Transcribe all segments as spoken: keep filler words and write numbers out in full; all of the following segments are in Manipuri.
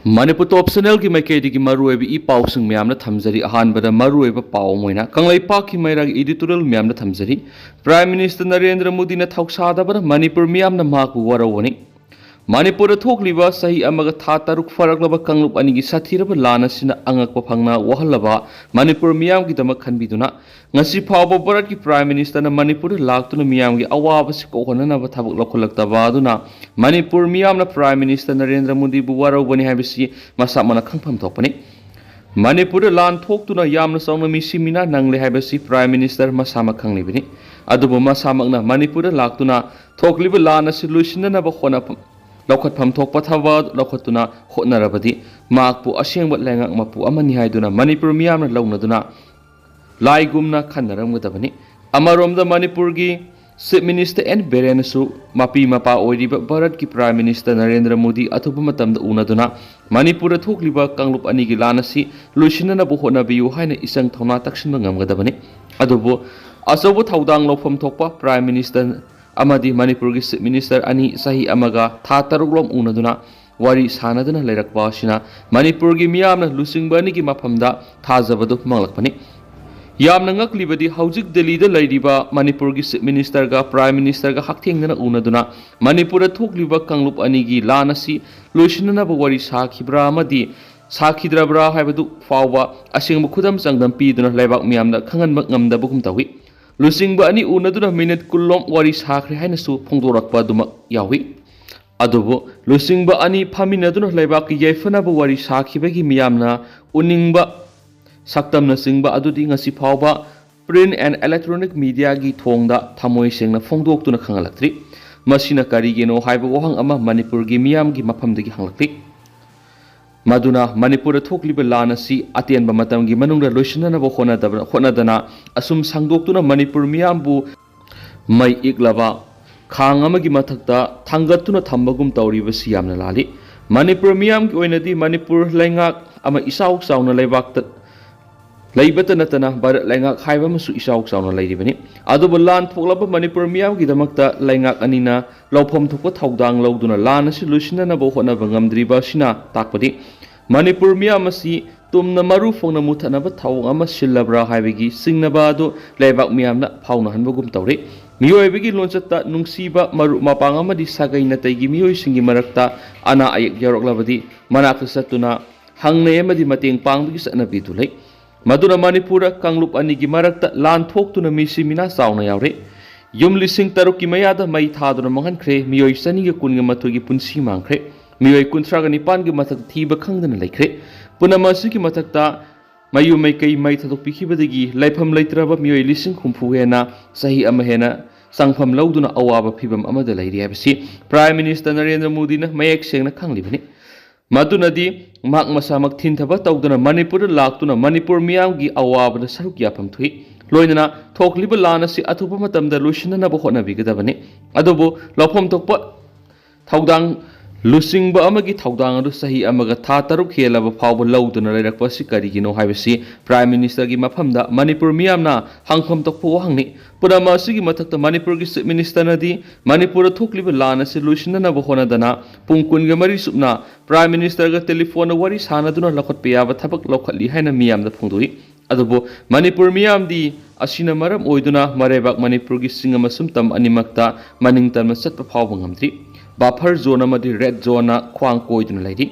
ꯃꯅꯤꯄꯨꯔ ꯇꯣꯞ ꯆꯦꯅꯦꯜꯒꯤ ꯃꯥꯏꯀꯩꯗꯒꯤ ꯃꯔꯨꯑꯣꯏꯕ ꯏ ꯄꯥꯎꯁꯤꯡ ꯃꯌꯥꯝꯅ ꯊꯝꯖꯔꯤ꯫ ꯑꯍꯥꯟꯕꯗ ꯃꯔꯨꯑꯣꯏꯕ ꯄꯥꯎ ꯑꯃ ꯑꯣꯏꯅ ꯀꯪꯂꯩꯄꯥꯛꯀꯤ ꯃꯩꯔꯥꯒꯤ editorial ꯃꯌꯥꯝꯅ ꯊꯝꯖꯔꯤ꯫ Prime Minister ꯅꯔꯦꯟꯗ꯭ꯔ ꯃꯣꯗꯤꯅ ꯊꯧꯁꯥꯗꯕꯅ ꯃꯅꯤꯄꯨꯔ ꯃꯤꯌꯥꯝꯅ ꯃꯍꯥꯛꯄꯨ ꯋꯥꯔꯧꯕꯅꯤ꯫ ꯃꯅꯤꯄꯨꯔꯗ ꯊꯣꯛꯂꯤꯕ ꯆꯍꯤ ꯑꯃꯒ ꯊꯥ ꯇꯔꯨꯛ ꯐꯥꯔꯛꯂꯕ ꯀꯥꯡꯂꯨꯞ ꯑꯅꯤꯒꯤ ꯁꯥꯊꯤꯔꯕ ꯂꯥꯟ ꯑꯁꯤꯅ ꯑꯉꯛꯄ ꯐꯪꯅ ꯋꯥꯍꯜꯂꯕ ꯃꯅꯤꯄꯨꯔ ꯃꯤꯌꯥꯝꯒꯤꯗꯃꯛ ꯈꯟꯕꯤꯗꯨꯅ ꯉꯁꯤ ꯐꯥꯎꯕ ꯚꯥꯔꯠꯀꯤ Prime Minister ꯅ ꯃꯅꯤꯄꯨꯔꯗ ꯂꯥꯛꯇꯨꯅ ꯃꯤꯌꯥꯝꯒꯤ ꯑꯋꯥꯕꯁꯤ ꯀꯣꯛꯍꯟꯅꯅꯕ ꯊꯕꯛ ꯂꯧꯈꯠꯂꯛꯇꯕ ꯑꯗꯨꯅ ꯃꯅꯤꯄꯨꯔ ꯃꯤꯌꯥꯝꯅ Prime Minister ꯅꯔꯦꯟꯗ꯭ꯔ ꯃꯣꯗꯤꯕꯨ ꯋꯥꯔꯧꯕꯅꯤ ꯍꯥꯏꯕꯁꯤ ꯃꯁꯥꯃꯛꯅ ꯈꯪꯐꯝ ꯊꯣꯛꯄꯅꯤ꯫ ꯃꯅꯤꯄꯨꯔꯗ ꯂꯥꯟ ꯊꯣꯛꯇꯨꯅ ꯌꯥꯝꯅ ꯆꯥꯎꯅ ꯃꯤꯁꯤ ꯃꯤꯅꯥ ꯅꯪꯂꯦ ꯍꯥꯏꯕꯁꯤ Prime Minister ꯃꯁꯥꯃꯛ ꯈꯪꯂꯤꯕꯅꯤ꯫ ꯑꯗꯨꯕꯨ ꯃꯁꯥꯃꯛꯅ ꯃꯅꯤꯄꯨꯔꯗ ꯂꯥꯛꯇꯨꯅ ꯊꯣꯛꯂꯤꯕ ꯂꯥꯟ ꯑꯁꯤ ꯂꯣꯏꯁꯤꯟꯅꯅꯕ ꯍꯣꯠꯅꯐꯝ ꯂꯧꯈꯠꯐꯝ ꯊꯣꯛꯄ ꯊꯕꯛ ꯂꯧꯈꯠꯇꯨꯅ ꯍꯣꯠꯅꯔꯕꯗꯤ ꯃꯍꯥꯛꯄꯨ ꯑꯁꯦꯡꯕ ꯂꯩꯉꯥꯛ ꯃꯄꯨ ꯑꯃꯅꯤ ꯍꯥꯏꯗꯨꯅ ꯃꯅꯤꯄꯨꯔ ꯃꯤꯌꯥꯝꯅ ꯂꯧꯅꯗꯨꯅ ꯂꯥꯏꯒꯨꯝꯅ ꯈꯟꯅꯔꯝꯒꯗꯕꯅꯤ꯫ ꯑꯃꯔꯣꯝꯗ ꯃꯅꯤꯄꯨꯔꯒꯤ Chief Minister N ꯕꯤꯔꯦꯟꯅꯁꯨ ꯃꯄꯤ ꯃꯄꯥ ꯑꯣꯏꯔꯤꯕ ꯚꯥꯔꯠꯀꯤ Prime Minister ꯅꯔꯦꯟꯗ꯭ꯔ ꯃꯣꯗꯤ ꯑꯊꯨꯕ ꯃꯇꯝꯗ ꯎꯅꯗꯨꯅ ꯃꯅꯤꯄꯨꯔꯗ ꯊꯣꯛꯂꯤꯕ ꯀꯥꯡꯂꯨꯞ ꯑꯅꯤꯒꯤ ꯂꯥꯟ ꯑꯁꯤ ꯂꯣꯏꯁꯤꯟꯅꯅꯕ ꯍꯣꯠꯅꯕꯤꯌꯨ ꯍꯥꯏꯅ ꯏꯆꯪ ꯊꯧꯅꯥ ꯇꯛꯁꯤꯟꯕ ꯉꯝꯒꯗꯕꯅꯤ꯫ ꯑꯗꯨꯕꯨ ꯑꯆꯧꯕ ꯊꯧꯗꯥꯡ ꯂꯧꯐꯝ ꯊꯣꯛꯄ Prime Minister ꯑꯃꯗꯤ ꯃꯅꯤꯄꯨꯔꯒꯤ Chief Minister ꯑꯅꯤ ꯆꯍꯤ ꯑꯃꯒ ꯊꯥ ꯇꯔꯨꯛ ꯔꯣꯝ ꯎꯅꯗꯨꯅ ꯋꯥꯔꯤ ꯁꯥꯅꯗꯨꯅ ꯂꯩꯔꯛꯄ ꯑꯁꯤꯅ ꯃꯅꯤꯄꯨꯔꯒꯤ ꯃꯤꯌꯥꯝꯅ ꯂꯨꯆꯤꯡꯕ ꯑꯅꯤꯒꯤ ꯃꯐꯝꯗ ꯊꯥꯖꯕꯗꯨ ꯃꯥꯡꯂꯛꯄꯅꯤ꯫ ꯌꯥꯝꯅ ꯉꯛꯂꯤꯕꯗꯤ ꯍꯧꯖꯤꯛ ꯗꯦꯜꯂꯤꯗ ꯂꯩꯔꯤꯕ ꯃꯅꯤꯄꯨꯔꯒꯤ Chief Minister ꯒ Prime Minister ꯒ ꯍꯛꯊꯦꯡꯅꯅ ꯎꯅꯗꯨꯅ ꯃꯅꯤꯄꯨꯔꯗ ꯊꯣꯛꯂꯤꯕ ꯀꯥꯡꯂꯨꯞ ꯑꯅꯤꯒꯤ ꯂꯥꯟ ꯑꯁꯤ ꯂꯣꯏꯁꯤꯟꯅꯅꯕ ꯋꯥꯔꯤ ꯁꯥꯈꯤꯕ꯭ꯔꯥ ꯑꯃꯗꯤ ꯁꯥꯈꯤꯗ꯭ꯔꯕ꯭ꯔꯥ ꯍꯥꯏꯕꯗꯨ ꯐꯥꯎꯕ ꯑꯁꯦꯡꯕ ꯈꯨꯗꯝ ꯆꯥꯡꯗꯝ ꯄꯤꯗꯨꯅ ꯂꯩꯕꯥꯛ ꯃꯤꯌꯥꯝꯗ ꯈꯪꯍꯟꯕ ꯉꯝꯗꯕꯒꯨꯝ ꯇꯧꯏ꯫ ꯂꯨꯆꯤꯡꯕ ꯑꯅꯤ ꯎꯅꯗꯨꯅ ꯃꯤꯅꯤꯠ ꯀꯨꯟ ꯂꯣꯝ ꯋꯥꯔꯤ ꯁꯥꯈ꯭ꯔꯦ ꯍꯥꯏꯅꯁꯨ ꯐꯣꯡꯗꯣꯔꯛꯄ ꯑꯗꯨꯃꯛ ꯌꯥꯎꯏ꯫ ꯑꯗꯨꯕꯨ ꯂꯨꯆꯤꯡꯕ ꯑꯅꯤ ꯐꯝꯃꯤꯟꯅꯗꯨꯅ ꯂꯩꯕꯥꯛꯀꯤ ꯌꯥꯏꯐꯅꯕ ꯋꯥꯔꯤ ꯁꯥꯈꯤꯕꯒꯤ ꯃꯤꯌꯥꯝꯅ ꯎꯅꯤꯡꯕ ꯁꯛꯇꯝꯅꯆꯤꯡꯕ ꯑꯗꯨꯗꯤ ꯉꯁꯤ ꯐꯥꯎꯕ Print and Electronic Media ꯒꯤ ꯊꯣꯡꯗ ꯊꯃꯣꯏ ꯁꯦꯡꯅ ꯐꯣꯡꯗꯣꯛꯇꯨꯅ ꯈꯪꯍꯜꯂꯛꯇ꯭ꯔꯤ꯫ ꯃꯁꯤꯅ ꯀꯔꯤꯒꯤꯅꯣ ꯍꯥꯏꯕ ꯋꯥꯍꯪ ꯑꯃ ꯃꯅꯤꯄꯨꯔꯒꯤ ꯃꯤꯌꯥꯝꯒꯤ ꯃꯐꯝꯗꯒꯤ ꯍꯪꯂꯛꯂꯤ꯫ ꯃꯗꯨꯅ ꯃꯅꯤꯄꯨꯔꯗ ꯊꯣꯛꯂꯤꯕ ꯂꯥꯟ ꯑꯁꯤ ꯑꯇꯦꯟꯕ ꯃꯇꯝꯒꯤ ꯃꯅꯨꯡꯗ ꯂꯣꯏꯁꯤꯟꯅꯅꯕ ꯍꯣꯠꯅꯗꯕ-, ꯍꯣꯠꯅꯗꯅ ꯑꯁꯨꯝ ꯁꯥꯡꯗꯣꯛꯇꯨꯅ ꯃꯅꯤꯄꯨꯔ ꯃꯤꯌꯥꯝꯕꯨ ꯃꯩ ꯏꯛꯂꯕ ꯈꯥꯡ ꯑꯃꯒꯤ ꯃꯊꯛꯇ ꯊꯥꯡꯒꯠꯇꯨꯅ ꯊꯝꯕꯒꯨꯝ ꯇꯧꯔꯤꯕꯁꯤ ꯌꯥꯝꯅ ꯂꯥꯜꯂꯤ꯫ ꯃꯅꯤꯄꯨꯔ ꯃꯤꯌꯥꯝꯒꯤ ꯑꯣꯏꯅꯗꯤ ꯃꯅꯤꯄꯨꯔ ꯂꯩꯉꯥꯛ ꯑꯃ ꯏꯆꯥꯎ ꯆꯥꯎꯅ ꯂꯩꯕꯥꯛꯇ ꯂꯩꯕꯇ ꯅꯠꯇꯅ ꯚꯥꯔꯠ ꯂꯩꯉꯥꯛ ꯍꯥꯏꯕ ꯑꯃꯁꯨ ꯏꯆꯥꯎ ꯆꯥꯎꯅ ꯂꯩꯔꯤꯕꯅꯤ꯫ ꯑꯗꯨꯕꯨ ꯂꯥꯟ ꯊꯣꯛꯂꯕ ꯃꯅꯤꯄꯨꯔ ꯃꯤꯌꯥꯝꯒꯤꯗꯃꯛꯇ ꯂꯩꯉꯥꯛ ꯑꯅꯤꯅ ꯂꯧꯐꯝ ꯊꯣꯛꯄ ꯊꯧꯗꯥꯡ ꯂꯧꯗꯨꯅ ꯂꯥꯟ ꯑꯁꯤ ꯂꯣꯏꯁꯤꯟꯅꯅꯕ ꯍꯣꯠꯅꯕ ꯉꯝꯗ꯭ꯔꯤꯕ ꯑꯁꯤꯅ ꯇꯥꯛꯄꯗꯤ ꯃꯅꯤꯄꯨꯔ ꯃꯤꯌꯥꯝ ꯑꯁꯤ ꯇꯨꯝꯅ ꯃꯔꯨ ꯐꯣꯡꯅ ꯃꯨꯊꯠꯅꯕ ꯊꯧꯑꯣꯡ ꯑꯃ ꯁꯤꯜꯂꯕ꯭ꯔꯥ ꯍꯥꯏꯕꯒꯤ ꯆꯤꯡꯅꯕ ꯑꯗꯨ ꯂꯩꯕꯥꯛ ꯃꯤꯌꯥꯝꯅ ꯐꯥꯎꯅꯍꯟꯕꯒꯨꯝ ꯇꯧꯔꯤ꯫ ꯃꯤꯑꯣꯏꯕꯒꯤ ꯂꯣꯟꯆꯠꯇ ꯅꯨꯡꯁꯤꯕ ꯃꯔꯨꯞ ꯃꯄꯥꯡ ꯑꯃꯗꯤ ꯁꯥꯒꯩ ꯅꯥꯇꯩꯒꯤ ꯃꯤꯑꯣꯏꯁꯤꯡꯒꯤ ꯃꯔꯛꯇ ꯑꯅꯥ ꯑꯌꯦꯛ ꯌꯥꯎꯔꯛꯂꯕꯗꯤ ꯃꯅꯥꯛꯇ ꯆꯠꯇꯨꯅ ꯍꯪꯅꯩ ꯑꯃꯗꯤ ꯃꯇꯦꯡ ꯄꯥꯡꯕꯒꯤ ꯆꯠꯅꯕꯤꯗꯨ ꯂꯩ꯫ ꯃꯗꯨꯅ ꯃꯅꯤꯄꯨꯔꯗ ꯀꯥꯡꯂꯨꯞ ꯑꯅꯤꯒꯤ ꯃꯔꯛꯇ ꯂꯥꯟ ꯊꯣꯛꯇꯨꯅ ꯃꯤꯁꯤ ꯃꯤꯅꯥ ꯆꯥꯎꯅ ꯌꯥꯎꯔꯦ꯫ ꯌꯨꯝ ꯂꯤꯁꯤꯡ ꯇꯔꯨꯛꯀꯤ ꯃꯌꯥꯗ ꯃꯩ ꯊꯥꯗꯨꯅ ꯃꯥꯡꯍꯟꯈ꯭ꯔꯦ꯫ ꯃꯤꯑꯣꯏ ꯆꯅꯤꯒ ꯀꯨꯟꯒ ꯃꯥꯊꯣꯏꯒꯤ ꯄꯨꯟꯁꯤ ꯃꯥꯡꯈ꯭ꯔꯦ꯫ ꯃꯤꯑꯣꯏ ꯀꯨꯟꯊ꯭ꯔꯥꯒ ꯅꯤꯄꯥꯟꯒꯤ ꯃꯊꯛꯇ ꯊꯤꯕ ꯈꯪꯗꯅ ꯂꯩꯈ꯭ꯔꯦ꯫ ꯄꯨꯝꯅꯃꯛ ꯑꯁꯤꯒꯤ ꯃꯊꯛꯇ ꯃꯌꯨꯝ ꯃꯩꯀꯩ ꯃꯩ ꯊꯥꯗꯣꯛꯄꯤꯈꯤꯕꯗꯒꯤ ꯂꯩꯐꯝ ꯂꯩꯇ꯭ꯔꯕ ꯃꯤꯑꯣꯏ ꯂꯤꯁꯤꯡ ꯍꯨꯝꯐꯨ ꯍꯦꯟꯅ ꯆꯍꯤ ꯑꯃ ꯍꯦꯟꯅ ꯆꯪꯐꯝ ꯂꯧꯗꯨꯅ ꯑꯋꯥꯕ ꯐꯤꯚꯝ ꯑꯃꯗ ꯂꯩꯔꯤ ꯍꯥꯏꯕꯁꯤ ꯄ꯭ꯔꯥꯏꯝ ꯃꯤꯅꯤꯁꯇꯔ ꯅꯔꯦꯟꯗ꯭ꯔ ꯃꯣꯗꯤꯅ ꯃꯌꯦꯛ ꯁꯦꯡꯅ ꯈꯪꯂꯤꯕꯅꯤ꯫ ꯃꯗꯨꯅꯗꯤ ꯃꯍꯥꯛ ꯃꯁꯥꯃꯛ ꯊꯤꯟꯊꯕ ꯇꯧꯗꯨꯅ ꯃꯅꯤꯄꯨꯔꯗ ꯂꯥꯛꯇꯨꯅ ꯃꯅꯤꯄꯨꯔ ꯃꯤꯌꯥꯝꯒꯤ ꯑꯋꯥꯕꯗ ꯁꯔꯨꯛ ꯌꯥꯐꯝ ꯊꯣꯛꯏ꯫ ꯂꯣꯏꯅꯅ ꯊꯣꯛꯂꯤꯕ ꯂꯥꯟ ꯑꯁꯤ ꯑꯊꯨꯕ ꯃꯇꯝꯗ ꯂꯣꯏꯁꯤꯟꯅꯅꯕ ꯍꯣꯠꯅꯕꯤꯒꯗꯕꯅꯤ꯫ ꯑꯗꯨꯕꯨ ꯂꯧꯐꯝ ꯊꯣꯛꯄ ꯊꯧꯗꯥꯡ ꯂꯨꯆꯤꯡꯕ ꯑꯃꯒꯤ ꯊꯧꯗꯥꯡ ꯑꯗꯨ ꯆꯍꯤ ꯑꯃꯒ ꯊꯥ ꯇꯔꯨꯛ ꯍꯦꯜꯂꯕ ꯐꯥꯎꯕ ꯂꯧꯗꯨꯅ ꯂꯩꯔꯛꯄ ꯑꯁꯤ ꯀꯔꯤꯒꯤꯅꯣ ꯍꯥꯏꯕꯁꯤ ꯄ꯭ꯔꯥꯏꯝ ꯃꯤꯅꯤꯁꯇꯔꯒꯤ ꯃꯐꯝꯗ ꯃꯅꯤꯄꯨꯔ ꯃꯤꯌꯥꯝꯅ ꯍꯪꯐꯝ ꯊꯣꯛꯄ ꯋꯥꯍꯪꯅꯤ꯫ ꯄꯨꯝꯅꯃꯛ ꯑꯁꯤꯒꯤ ꯃꯊꯛꯇ ꯃꯅꯤꯄꯨꯔꯒꯤ ꯆꯤꯐ ꯃꯤꯅꯤꯁꯇꯔꯅꯗꯤ ꯃꯅꯤꯄꯨꯔꯗ ꯊꯣꯛꯂꯤꯕ ꯂꯥꯟ ꯑꯁꯤ ꯂꯣꯏꯁꯤꯟꯅꯅꯕ ꯍꯣꯠꯅꯗꯅ ꯄꯨꯡ ꯀꯨꯟꯒ ꯃꯔꯤ ꯆꯨꯞꯅ ꯄ꯭ꯔꯥꯏꯝ ꯃꯤꯅꯤꯁꯇꯔꯒ ꯇꯦꯂꯤꯐꯣꯟꯗ ꯋꯥꯔꯤ ꯁꯥꯟꯅꯗꯨꯅ ꯂꯧꯈꯠꯄ ꯌꯥꯕ ꯊꯕꯛ ꯂꯧꯈꯠꯂꯤ ꯍꯥꯏꯅ ꯃꯤꯌꯥꯝꯗ ꯐꯣꯡꯗꯣꯛꯏ꯫ ꯑꯗꯨꯕꯨ ꯃꯅꯤꯄꯨꯔ ꯃꯤꯌꯥꯝꯗꯤ ꯑꯁꯤꯅ ꯃꯔꯝ ꯑꯣꯏꯗꯨꯅ ꯃꯔꯩꯕꯥꯛ ꯃꯅꯤꯄꯨꯔꯒꯤ ꯆꯤꯡ ꯑꯃꯁꯨꯡ ꯇꯝ ꯑꯅꯤꯃꯛꯇ ꯃꯅꯤꯡ ꯇꯝꯅ ꯆꯠꯄ ꯐꯥꯎꯕ ꯉꯝꯗ꯭ꯔꯤ꯫ ꯕꯐꯔ ꯖꯣꯟ ꯑꯃꯗꯤ ꯔꯦꯗ ꯖꯣꯟꯅ ꯈ꯭ꯋꯥꯡ ꯀꯣꯏꯗꯨꯅ ꯂꯩꯔꯤ꯫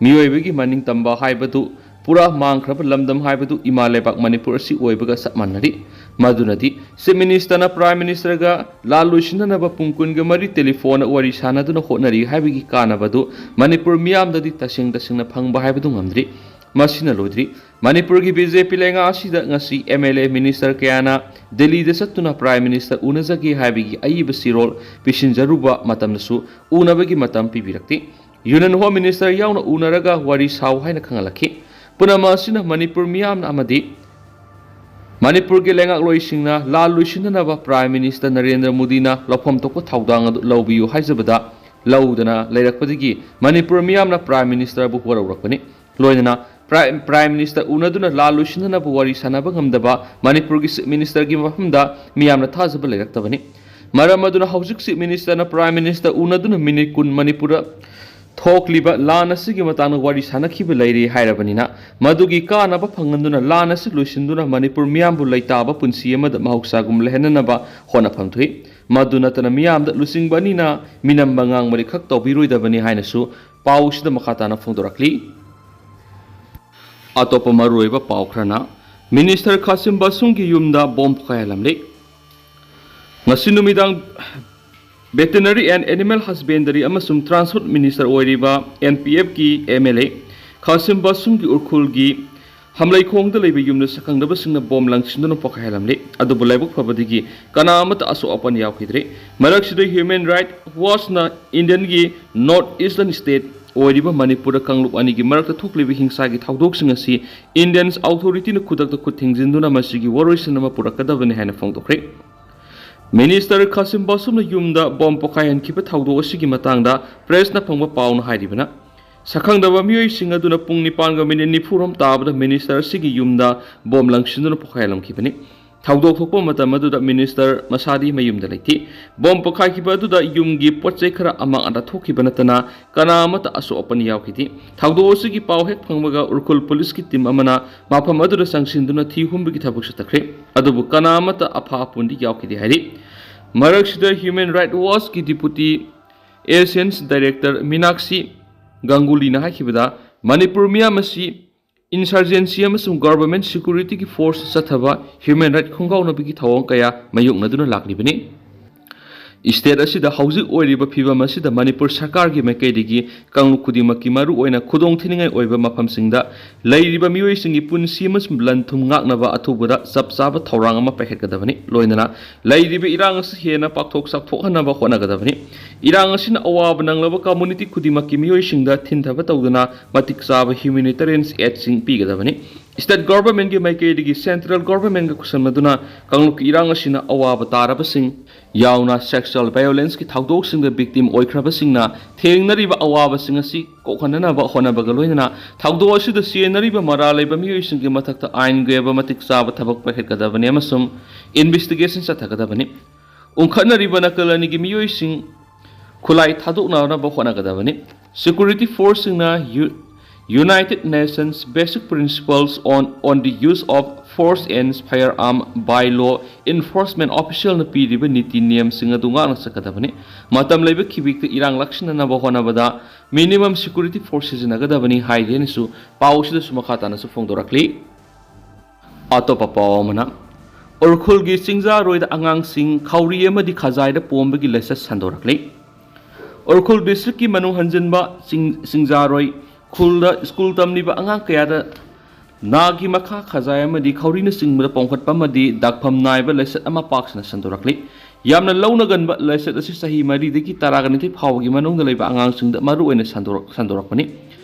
ꯃꯤꯑꯣꯏꯕꯒꯤ ꯃꯅꯤꯡ ꯇꯝꯕ ꯍꯥꯏꯕꯗꯨ ꯄꯨꯔꯥ ꯃꯥꯡꯈ꯭ꯔꯕ ꯂꯝꯗꯝ ꯍꯥꯏꯕꯗꯨ ꯏꯃꯥ ꯂꯩꯕꯥꯛ ꯃꯅꯤꯄꯨꯔ ꯑꯁꯤ ꯑꯣꯏꯕꯒ ꯆꯞ ꯃꯥꯟꯅꯔꯤ꯫ ꯃꯗꯨꯅꯗꯤ ꯆꯤꯐ ꯃꯤꯅꯤꯁꯇꯔꯅ ꯄ꯭ꯔꯥꯏꯝ ꯃꯤꯅꯤꯁꯇꯔꯒ ꯂꯥꯟ ꯂꯣꯏꯁꯤꯟꯅꯅꯕ ꯄꯨꯡ ꯀꯨꯟꯒ ꯃꯔꯤ ꯇꯦꯂꯤꯐꯣꯟꯗ ꯋꯥꯔꯤ ꯁꯥꯟꯅꯗꯨꯅ ꯍꯣꯠꯅꯔꯤ ꯍꯥꯏꯕꯒꯤ ꯀꯥꯟꯅꯕꯗꯨ ꯃꯅꯤꯄꯨꯔ ꯃꯤꯌꯥꯝꯗꯗꯤ ꯇꯁꯦꯡ ꯇꯁꯦꯡꯅ ꯐꯪꯕ ꯍꯥꯏꯕꯗꯨ ꯉꯝꯗ꯭ꯔꯤ꯫ ꯃꯁꯤꯅ ꯂꯣꯏꯗ꯭ꯔꯤ꯫ ꯃꯅꯤꯄꯨꯔꯒꯤ ꯕꯤ ꯖꯦ ꯄꯤ ꯂꯩꯉꯥꯛ ꯑꯁꯤꯗ ꯉꯁꯤ ꯑꯦꯝ ꯑꯦꯜ ꯑꯦ, ꯃꯤꯅꯤꯁꯇꯔ ꯀꯌꯥꯅ ꯗꯤꯜꯂꯤꯗ ꯆꯠꯇꯨꯅ ꯄ꯭ꯔꯥꯏꯝ ꯃꯤꯅꯤꯁꯇꯔ ꯎꯅꯖꯒꯦ ꯍꯥꯏꯕꯒꯤ ꯑꯏꯕ ꯆꯦꯔꯣꯜ ꯄꯤꯁꯤꯟꯖꯔꯨꯕ ꯃꯇꯝꯗꯁꯨ ꯎꯅꯕꯒꯤ ꯃꯇꯝ ꯄꯤꯕꯤꯔꯛꯇꯦ꯫ ꯌꯨꯅꯤꯌꯟ ꯍꯣꯝ ꯃꯤꯅꯤꯁꯇꯔ ꯌꯥꯎꯅ ꯎꯅꯔꯒ ꯋꯥꯔꯤ ꯁꯥꯎ ꯍꯥꯏꯅ ꯈꯪꯍꯜꯂꯛꯈꯤ꯫ ꯄꯨꯝꯅꯃꯛ ꯑꯁꯤꯅ ꯃꯅꯤꯄꯨꯔ ꯃꯤꯌꯥꯝꯅ ꯑꯃꯗꯤ ꯃꯅꯤꯄꯨꯔꯒꯤ ꯂꯩꯉꯥꯛꯂꯣꯏꯁꯤꯡꯅ ꯂꯥꯟ ꯂꯣꯏꯁꯤꯟꯅꯅꯕ ꯄ꯭ꯔꯥꯏꯝ ꯃꯤꯅꯤꯁꯇꯔ ꯅꯔꯦꯟꯗ꯭ꯔ ꯃꯣꯗꯤꯅ ꯂꯧꯐꯝ ꯊꯣꯛꯄ ꯊꯧꯗꯥꯡ ꯑꯗꯨ ꯂꯧꯕꯤꯌꯨ ꯍꯥꯏꯖꯕꯗ ꯂꯧꯗꯅ ꯂꯩꯔꯛꯄꯗꯒꯤ ꯃꯅꯤꯄꯨꯔ ꯃꯤꯌꯥꯝꯅ ꯄ꯭ꯔꯥꯏꯝ ꯃꯤꯅꯤꯁꯇꯔꯕꯨ ꯋꯥꯔꯧꯔꯛꯄꯅꯤ꯫ ꯂꯣꯏꯅꯅ ꯄ꯭ꯔꯥꯏꯝ ꯄ꯭ꯔꯥꯏꯝ ꯃꯤꯅꯤꯁꯇꯔ ꯎꯅꯗꯨꯅ ꯂꯥꯟ ꯂꯣꯏꯁꯤꯟꯅꯅꯕ ꯋꯥꯔꯤ ꯁꯥꯟꯅꯕ ꯉꯝꯗꯕ ꯃꯅꯤꯄꯨꯔꯒꯤ ꯆꯤꯐ ꯃꯤꯅꯤꯁꯇꯔꯒꯤ ꯃꯐꯝꯗ ꯃꯤꯌꯥꯝꯅ ꯊꯥꯖꯕ ꯂꯩꯔꯛꯇꯕꯅꯤ꯫ ꯃꯔꯝ ꯑꯗꯨꯅ ꯍꯧꯖꯤꯛ ꯆꯤꯐ ꯃꯤꯅꯤꯁꯇꯔꯅ ꯄ꯭ꯔꯥꯏꯝ ꯃꯤꯅꯤꯁꯇꯔ ꯎꯅꯗꯨꯅ ꯃꯤꯅꯤꯠ ꯀꯨꯟ ꯃꯅꯤꯄꯨꯔꯗ ꯊꯣꯛꯂꯤꯕ ꯂꯥꯟ ꯑꯁꯤꯒꯤ ꯃꯇꯥꯡꯗ ꯋꯥꯔꯤ ꯁꯥꯟꯅꯈꯤꯕ ꯂꯩꯔꯤ ꯍꯥꯏꯔꯕꯅꯤꯅ, ꯃꯗꯨꯒꯤ ꯀꯥꯟꯅꯕ ꯐꯪꯍꯟꯗꯨꯅ ꯂꯥꯟ ꯑꯁꯤ ꯂꯣꯏꯁꯤꯟꯗꯨꯅ ꯃꯅꯤꯄꯨꯔ ꯃꯤꯌꯥꯝꯕꯨ ꯂꯩꯇꯥꯕ ꯄꯨꯟꯁꯤ ꯑꯃꯗ ꯃꯍꯧꯁꯥꯒꯨꯝ ꯂꯩꯍꯟꯅꯅꯕ ꯍꯣꯠꯅꯐꯝ ꯊꯣꯛꯏ꯫ ꯃꯗꯨ ꯅꯠꯇꯅ ꯃꯤꯌꯥꯝꯗ ꯂꯨꯆꯤꯡꯕ ꯑꯅꯤꯅ ꯃꯤꯅꯝꯕ ꯉꯥꯡꯕꯗꯤ ꯈꯛ ꯇꯧꯕꯤꯔꯣꯏꯗꯕꯅꯤ ꯍꯥꯏꯅꯁꯨ ꯄꯥꯎꯁꯤꯗ ꯃꯈꯥ ꯇꯥꯅ ꯐꯣꯡꯗꯣꯔꯛꯂꯤ꯫ ꯑꯇꯣꯞꯄ ꯃꯔꯨꯑꯣꯏꯕ ꯄꯥꯎ ꯈꯔꯅ, ꯃꯤꯅꯤꯁꯇꯔ ꯈꯥꯁꯤꯝ ꯕꯥꯁꯨꯝꯒꯤ ꯌꯨꯝꯗ ꯕꯣꯝ ꯄꯣꯈꯥꯏꯍꯜꯂꯝꯂꯦ꯫ ꯉꯁꯤ ꯅꯨꯃꯤꯗꯥꯡ Veterinary and Animal Husbandry ꯑꯃꯁꯨꯡ Transport Minister ꯑꯣꯏꯔꯤꯕ ꯑꯦꯟ ꯄꯤ ꯑꯦꯐꯀꯤ ꯑꯦꯝ ꯑꯦꯜ ꯑꯦ ꯈꯥꯁꯤꯝ ꯕꯥꯁꯨꯝꯒꯤ ꯎꯈ꯭ꯔꯨꯜꯒꯤ ꯍꯝꯂꯩꯈꯣꯡꯗ ꯂꯩꯕ ꯌꯨꯝꯗ ꯁꯛꯈꯪꯗꯕꯁꯤꯡꯅ ꯕꯣꯝ ꯂꯪꯁꯤꯟꯗꯨꯅ ꯄꯣꯈꯥꯏꯍꯜꯂꯝꯂꯦ꯫ ꯑꯗꯨꯕꯨ ꯂꯥꯏꯕꯛ ꯐꯕꯗꯒꯤ ꯀꯅꯥ ꯑꯃꯠꯇ ꯑꯁꯣꯛ ꯑꯄꯟ ꯌꯥꯎꯈꯤꯗ꯭ꯔꯦ꯫ ꯃꯔꯛꯁꯤꯗ Human Rights Watchꯅ ꯏꯟꯗꯤꯌꯟꯒꯤ ꯅꯣꯔꯠ ꯏꯁꯇꯔꯟ ꯁ꯭ꯇꯦꯠ ꯑꯣꯏꯔꯤꯕ ꯃꯅꯤꯄꯨꯔꯗ ꯀꯥꯡꯂꯨꯞ ꯑꯅꯤꯒꯤ ꯃꯔꯛꯇ ꯊꯣꯛꯂꯤꯕ ꯍꯤꯡꯁꯥꯒꯤ ꯊꯧꯗꯣꯛꯁꯤꯡ ꯑꯁꯤ ꯏꯟꯗꯤꯌꯟ ꯑꯣꯊꯣꯔꯤꯇꯤꯅ ꯈꯨꯗꯛꯇ ꯈꯨꯠ ꯊꯤꯡꯖꯤꯟꯗꯨꯅ ꯃꯁꯤꯒꯤ ꯋꯥꯔꯣꯏꯁꯤꯟ ꯑꯃ ꯄꯨꯔꯛꯀꯗꯕꯅꯤ ꯍꯥꯏꯅ ꯐꯣꯡꯗꯣꯛꯈ꯭ꯔꯦ꯫ ꯃꯤꯅꯤꯁꯇꯔ ꯈꯥꯁꯤꯝ ꯕꯥꯁꯨꯝꯅ ꯌꯨꯝꯗ ꯕꯣꯝ ꯄꯣꯈꯥꯏꯍꯟꯈꯤꯕ ꯊꯧꯗꯣꯛ ꯑꯁꯤꯒꯤ ꯃꯇꯥꯡꯗ ꯄ꯭ꯔꯦꯁꯅ ꯐꯪꯕ ꯄꯥꯎꯅ ꯍꯥꯏꯔꯤꯕꯅ, ꯁꯛꯈꯪꯗꯕ ꯃꯤꯑꯣꯏꯁꯤꯡ ꯑꯗꯨꯅ ꯄꯨꯡ ꯅꯤꯄꯥꯟꯒ ꯃꯤꯅꯤꯠ ꯅꯤꯐꯨꯔꯣꯝ ꯇꯥꯕꯗ ꯃꯤꯅꯤꯁꯇꯔ ꯑꯁꯤꯒꯤ ꯌꯨꯝꯗ ꯕꯣꯝ ꯂꯪꯁꯤꯟꯗꯨꯅ ꯄꯣꯈꯥꯏꯍꯜꯂꯝꯈꯤꯕꯅꯤ꯫ ꯊꯧꯗꯣꯛ ꯊꯣꯛꯄ ꯃꯇꯝ ꯑꯗꯨꯗ ꯃꯤꯅꯤꯁꯇꯔ ꯃꯁꯥꯗꯤ ꯃꯌꯨꯝꯗ ꯂꯩꯇꯦ꯫ ꯕꯣꯝ ꯄꯣꯈꯥꯏꯈꯤꯕ ꯑꯗꯨꯗ ꯌꯨꯝꯒꯤ ꯄꯣꯠ ꯆꯩ ꯈꯔ ꯑꯃꯥꯡ ꯑꯇꯥ ꯊꯣꯛꯈꯤꯕ ꯅꯠꯇꯅ ꯀꯅꯥ ꯑꯃꯠꯇ ꯑꯁꯣꯛ ꯑꯄꯟ ꯌꯥꯎꯈꯤꯗꯦ꯫ ꯊꯧꯗꯣꯛ ꯑꯁꯤꯒꯤ ꯄꯥꯎ ꯍꯦꯛ ꯐꯪꯕꯒ ꯎꯈ꯭ꯔꯨꯜ ꯄꯨꯂꯤꯁꯀꯤ ꯇꯤꯝ ꯑꯃꯅ ꯃꯐꯝ ꯑꯗꯨꯗ ꯆꯪꯁꯤꯟꯗꯨꯅ ꯊꯤ ꯍꯨꯝꯕꯒꯤ ꯊꯕꯛ ꯆꯠꯊꯈ꯭ꯔꯦ꯫ ꯑꯗꯨꯕꯨ ꯀꯅꯥ ꯑꯃꯠꯇ ꯑꯐ ꯑꯄꯨꯟꯗꯤ ꯌꯥꯎꯈꯤꯗꯦ ꯍꯥꯏꯔꯤ꯫ ꯃꯔꯛꯁꯤꯗ Human Rights Watchꯀꯤ ꯗꯤꯄꯨꯇꯤ ꯑꯦꯁꯤꯌꯟꯁ ꯗꯥꯏꯔꯦꯛꯇꯔ ꯃꯤꯅꯥꯛꯁꯤ ꯒꯪꯒꯨꯂꯤꯅ ꯍꯥꯏꯈꯤꯕꯗ, ꯃꯅꯤꯄꯨꯔ ꯃꯤꯌꯥꯝ ꯑꯁꯤ ꯏꯟꯁꯔꯖꯦꯟꯁꯤ ꯑꯃꯁꯨꯡ ꯒꯚꯔꯟꯃꯦꯟꯠ ꯁꯦꯀ꯭ꯌꯨꯔꯤꯇꯤꯒꯤ ꯐꯣꯔꯁ ꯆꯠꯊꯕ ꯍ꯭ꯌꯨꯃꯦꯟ ꯔꯥꯏꯠ ꯈꯣꯡꯒꯥꯎꯅꯕꯒꯤ ꯊꯧꯑꯣꯡ ꯀꯌꯥ ꯃꯥꯌꯣꯛꯅꯗꯨꯅ ꯂꯥꯛꯂꯤꯕꯅꯤ꯫ ꯁ꯭ꯇꯦꯠ ꯑꯁꯤꯗ ꯍꯧꯖꯤꯛ ꯑꯣꯏꯔꯤꯕ ꯐꯤꯕꯝ ꯑꯁꯤꯗ ꯃꯅꯤꯄꯨꯔ ꯁꯔꯀꯥꯔꯒꯤ ꯃꯥꯏꯀꯩꯗꯒꯤ ꯀꯥꯡꯂꯨꯞ ꯈꯨꯗꯤꯡꯃꯛꯀꯤ ꯃꯔꯨꯑꯣꯏꯅ ꯈꯨꯗꯣꯡ ꯊꯤꯅꯤꯡꯉꯥꯏ ꯑꯣꯏꯕ ꯃꯐꯝꯁꯤꯡꯗ ꯂꯩꯔꯤꯕ ꯃꯤꯑꯣꯏꯁꯤꯡꯒꯤ ꯄꯨꯟꯁꯤ ꯑꯃꯁꯨꯡ ꯂꯟ ꯊꯨꯝ ꯉꯥꯛꯅꯕ ꯑꯊꯨꯕꯗ ꯆꯞ ꯆꯥꯕ ꯊꯧꯔꯥꯡ ꯑꯃ ꯄꯥꯏꯈꯠꯀꯗꯕꯅꯤ꯫ ꯂꯣꯏꯅꯅ ꯂꯩꯔꯤꯕ ꯏꯔꯥꯡ ꯑꯁꯤ ꯍꯦꯟꯅ ꯄꯥꯛꯊꯣꯛ ꯆꯥꯎꯊꯣꯛꯍꯟꯅꯕ ꯍꯣꯠꯅꯒꯗꯕꯅꯤ꯫ ꯏꯔꯥꯡ ꯑꯁꯤꯅ ꯑꯋꯥꯕ ꯅꯪꯂꯕ ꯀꯝꯃ꯭ꯌꯨꯅꯤꯇꯤ ꯈꯨꯗꯤꯡꯃꯛꯀꯤ ꯃꯤꯑꯣꯏꯁꯤꯡꯗ ꯊꯤꯟꯊꯕ ꯇꯧꯗꯨꯅ ꯃꯇꯤꯛ ꯆꯥꯕ ꯍ꯭ꯌꯨꯃꯦꯅꯤꯇꯦꯔꯤꯌꯟ ꯑꯦꯗꯁꯤꯡ ꯄꯤꯒꯗꯕꯅꯤ꯫ State Governmentꯀꯤ ꯃꯥꯏꯀꯩꯗꯒꯤ Central Governmentꯀ ꯈꯨꯠꯁꯝꯅꯗꯨꯅ ꯀꯥꯡꯂꯨꯞꯀꯤ ꯏꯔꯥꯡ ꯑꯁꯤꯅ ꯑꯋꯥꯕ ꯇꯥꯔꯕꯁꯤꯡ ꯌꯥꯎꯅ sexual violenceꯀꯤ ꯊꯧꯗꯣꯛꯁꯤꯡꯗ victim ꯑꯣꯏꯈ꯭ꯔꯕꯁꯤꯡꯅ ꯊꯦꯡꯅꯔꯤꯕ ꯑꯋꯥꯕꯁꯤꯡ ꯑꯁꯤ ꯀꯣꯛꯍꯟꯅꯅꯕ ꯍꯣꯠꯅꯕꯒ ꯂꯣꯏꯅꯅ ꯊꯧꯗꯣꯛ ꯑꯁꯤꯗ ꯆꯦꯟꯅꯔꯤꯕ ꯃꯔꯥ ꯂꯩꯕ ꯃꯤꯑꯣꯏꯁꯤꯡꯒꯤ ꯃꯊꯛꯇ ꯑꯥꯏꯟꯒꯤ ꯑꯣꯏꯕ ꯃꯇꯤꯛ ꯆꯥꯕ ꯊꯕꯛ ꯄꯥꯏꯈꯠꯀꯗꯕꯅꯤ ꯑꯃꯁꯨꯡ investigation ꯆꯠꯊꯒꯗꯕꯅꯤ꯫ ꯎꯪꯈꯠꯅꯔꯤꯕ ꯅꯥꯀꯜ ꯑꯅꯤꯒꯤ ꯃꯤꯑꯣꯏꯁꯤꯡ ꯈꯨꯠꯂꯥꯏ ꯊꯥꯗꯣꯛꯅꯅꯕ ꯍꯣꯠꯅꯒꯗꯕꯅꯤ꯫ Security forceꯁꯤꯡꯅ United Nations Basic Principles on on the Use of Force and Firearm by Law Enforcement Officialꯅ ꯄꯤꯔꯤꯕ ꯅꯤꯇꯤ ꯅꯤꯌꯝꯁꯤꯡ ꯑꯗꯨ ꯉꯥꯛꯅ ꯆꯠꯀꯗꯕꯅꯤ꯫ ꯃꯇꯝ ꯂꯩꯕ ꯈꯤꯕꯤꯛꯇ ꯏꯔꯥꯡ ꯂꯥꯛꯁꯤꯟꯅꯅꯕ ꯍꯣꯠꯅꯕꯗ minimum security force ꯁꯤꯖꯤꯟꯅꯒꯗꯕꯅꯤ ꯍꯥꯏꯔꯤ ꯍꯥꯏꯅꯁꯨ ꯄꯥꯎ ꯑꯁꯤꯗꯁꯨ ꯃꯈꯥ ꯇꯥꯅꯁꯨ ꯐꯣꯡꯗꯣꯔꯛꯂꯤ꯫ ꯑꯇꯣꯞꯄ ꯄꯥꯎ ꯑꯃꯅ, ꯎꯔꯈꯨꯜꯒꯤ ꯆꯤꯡꯖꯥꯔꯣꯏꯗ ꯑꯉꯥꯡꯁꯤꯡ ꯈꯥꯎꯔꯤ ꯑꯃꯗꯤ ꯈꯖꯥꯏꯗ ꯄꯣꯝꯕꯒꯤ ꯂꯥꯏꯆꯠ ꯁꯟꯗꯣꯔꯛꯂꯤ꯫ ꯎꯔꯈꯨꯜ districtꯀꯤ ꯃꯅꯨꯡ ꯍꯟꯖꯤꯟꯕ ꯆꯤꯡ-, ꯆꯤꯡꯖꯥꯔꯣꯏ ꯈꯨꯜꯗ ꯁ꯭ꯀꯨꯜ ꯇꯝꯂꯤꯕ ꯑꯉꯥꯡ ꯀꯌꯥꯗ ꯅꯥꯒꯤ ꯃꯈꯥ, ꯈꯖꯥꯏ ꯑꯃꯗꯤ ꯈꯥꯎꯔꯤꯅꯆꯤꯡꯕꯗ ꯄꯣꯝꯈꯠꯄ ꯑꯃꯗꯤ ꯗꯥꯛꯐꯝ ꯅꯥꯏꯕ ꯂꯥꯏꯆꯠ ꯑꯃ ꯄꯥꯛ ꯁꯟꯅ ꯁꯟꯗꯣꯔꯛꯂꯤ꯫ ꯌꯥꯝꯅ ꯂꯧꯅꯒꯟꯕ ꯂꯥꯏꯆꯠ ꯑꯁꯤ ꯆꯍꯤ ꯃꯔꯤꯗꯒꯤ ꯇꯔꯥꯒ ꯅꯤꯊꯣꯏ ꯐꯥꯎꯕꯒꯤ ꯃꯅꯨꯡꯗ ꯂꯩꯕ ꯑꯉꯥꯡꯁꯤꯡꯗ ꯃꯔꯨꯑꯣꯏꯅ ꯁꯟꯗꯣꯔꯛ-, ꯁꯟꯗꯣꯔꯛꯄꯅꯤ꯫